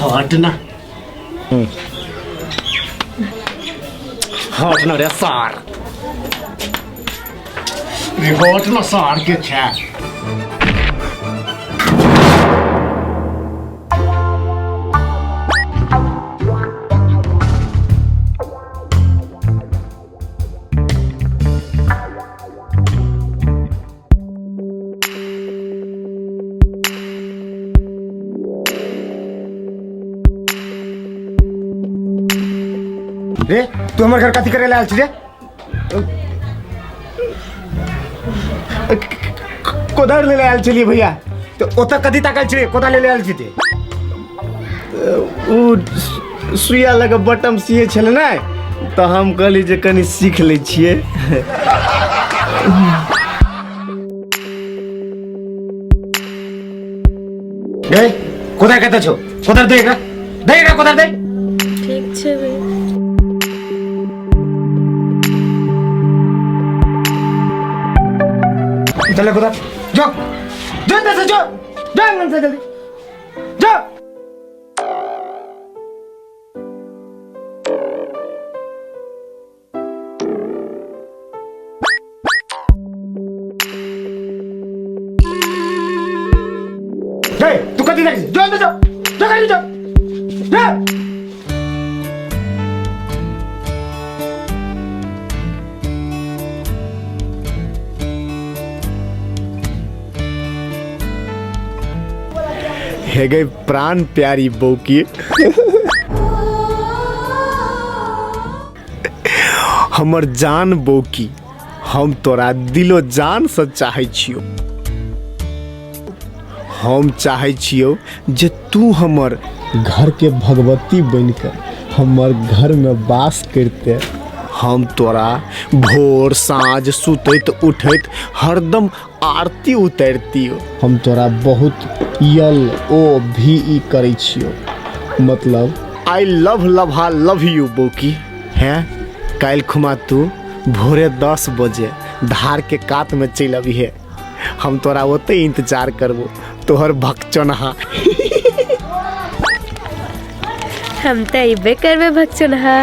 हट ना, हट ना रे सार, रे हट ना सार के छै। रे तू हमर घर कथी करे ला आयल छी रे? कोदारि ले आयल छलियै भैया। तऽ ओतऽ कथी ताकल छी रे? कोदारि ले आयल छी ते? ओ सुइया लऽ कऽ बटम सियै छलै ने, तऽ हम कहली जे कनि सीख लै छियै। रे कोदारि कतऽ छौ? कोदारि दे एकरा, दे एकरा कोदारि दे। ठीक छै भैया। चल कोदारि, जो जो इधर से, जो जो आंगन से, जल्दी जो। ए, तू कथी देखै छी? जो अंदर जो, जो कहीं जो, जो। हे गई प्राण प्यारी बौकी, हमर जान बौकी, हम तोरा दिलो जान से चाहै छियौ। हम चाहै छियौ जे तू हमर घर के भगवती बनिके हमर घर में वास करते। हम तोरा भोर साँझ सुतैत उठैत हरदम आरती उतारतियो। हम तोरा बहुत यल ओ भी ई करै छियो, मतलब I love Labha love you बौकी। हैं काल्हि खुमा तू भोरे 10 बजे धार के कात में चलि अबिहे, हम तोरा ओते इंतजार करबो, तोहर भकचोन्हा। हम तऽ अयबे करबै भकचोन्हा।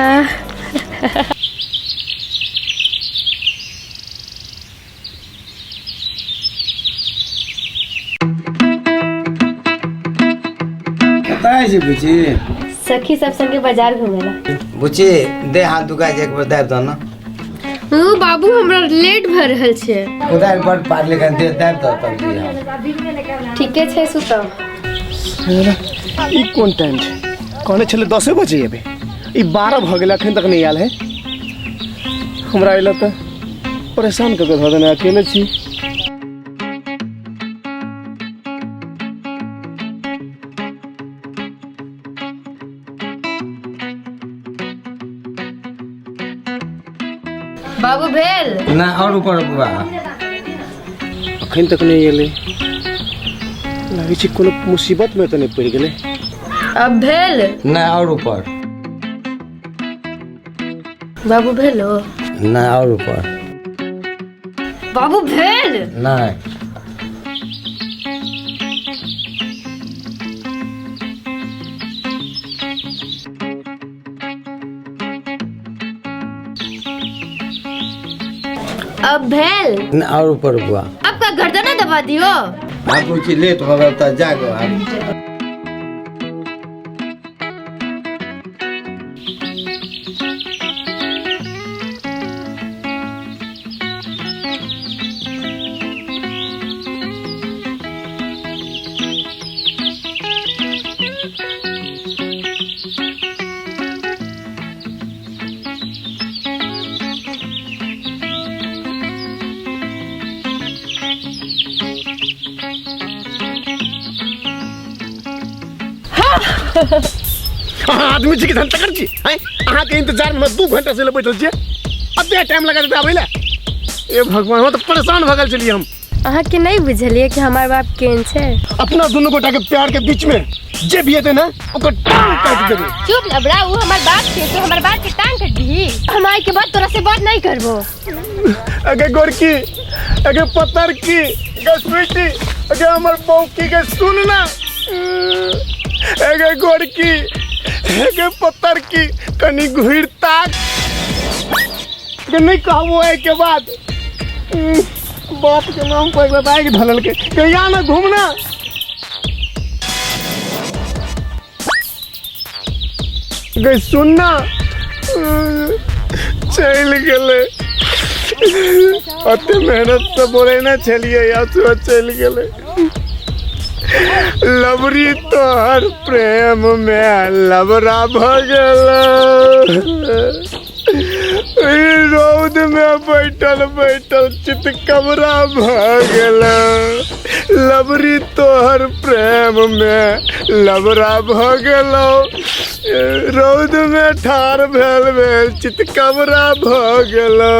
कतऽ छै बुची? सखी सब संगे बाजार घुमेला। बुची, दे हाथ दुखा छै, एक बेर दाबि दऽ ने। ओ बाबू, हमरा लेट भऽ रहल छै। कुदारि बड़ पार लेकिन दे दाबि दऽ तब जी हम। ठीके छै, सुतब। ई कोन टाइम छै? कहने छलै 10 बजे एबै, ई 12 भऽ गेलै, अखन तक नहि आयल है। हमरा अयला तऽ परेशान कऽ के धऽ देने, अकेले छी। बाबू भेल ना और ऊपर बुआ। अखन तक नहि एलै, लागै छै कोनो मुसीबत में तऽ नहि पड़ि गेलै। अब भेल ना और ऊपर। बाबू भेलो ना और ऊपर। बाबू भेल नहीं। अब भेल ना और ऊपर बुआ। आपका गर्दना दबा दियो। आप बुची लेट हो गल त जागो आप। अहाँ आदमी छी कि धनतकर छी? हैं, अहाँके इंतजार में 2 घंटा से बैठल छियै, अते टाइम लगा देते आबै लए। ए भगवान, हम तऽ परेशान भऽ गेल छलियै हम। अहाँके नहीं बुझलियै कि हमार बाप केहन छै? अपना दुनू गोटा के प्यार के बीच में जे भी हेतै ने, ओकर टांग काटि देबै। चुप लबड़ा, उ हमार बाप छै, तू हमार बाप के टांग काट दही। हम आइ के बाद तोरा से बात नहीं करबो। अगे गोरकी, अगे पतरकी, अगे स्वीटी, अगे हमर बौकी के सुन ना। एगे गोरकी, एगे पत्थर की, कनी घुरि ताक के नहीं कहबो। एहिके बाद बाप के नाम पर एकरा बाइक धललकै। कहिया ना घूमना गई, सुनना, चलि गेलै। अते मेहनत से बोलेने छलियै, आ सुबह चलि गेलै। लबरी तोहर प्रेम में लबरा भऽ गेल, रौद में बैठल बैठल चितकबरा भऽ गेल। लबरी तोहर प्रेम में लबरा भऽ गेलौ, रौद में ठाढ़ भेल भेल चितकबरा भऽ गेलौ।